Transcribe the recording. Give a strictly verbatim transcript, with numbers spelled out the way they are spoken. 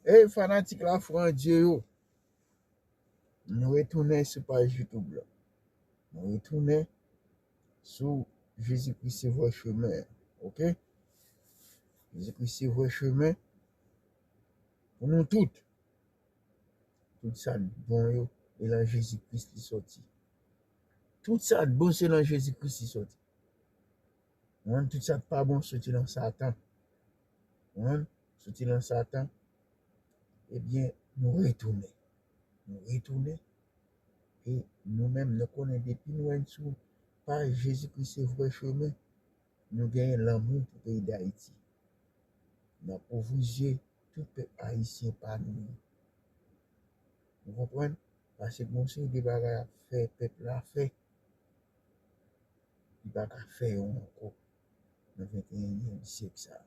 Ey, fanatik Lafwa an Dye yo, nou retounen sou paj YouTube la. Nou retounen sou Jezikri se vwè chemen an, oke? Jezikri se vwè chemen pou nou tout. Tout sa k bon yo, e nan Jezikri li sòti. Tout sa k bon, se nan Jezikri li sòti. Ou konprann? Tout sa k pa bon soti nan Satan. Ou konprann? Soti nan Satan. Ebyen, nou retounen. Nou retounen. E nou menm, nou konnen depi nou ann sou paj Jezikri se vwè chemen, nou genyen lanmou pou peyi Dayiti. N ap ouvri zye tout pèp ayisyen pa nou yo. Ou konprann? Paske gon seri de bagay ap fè pèp la fè, li pa ka fè yo ankò nan venteyenyèm syèk sa a.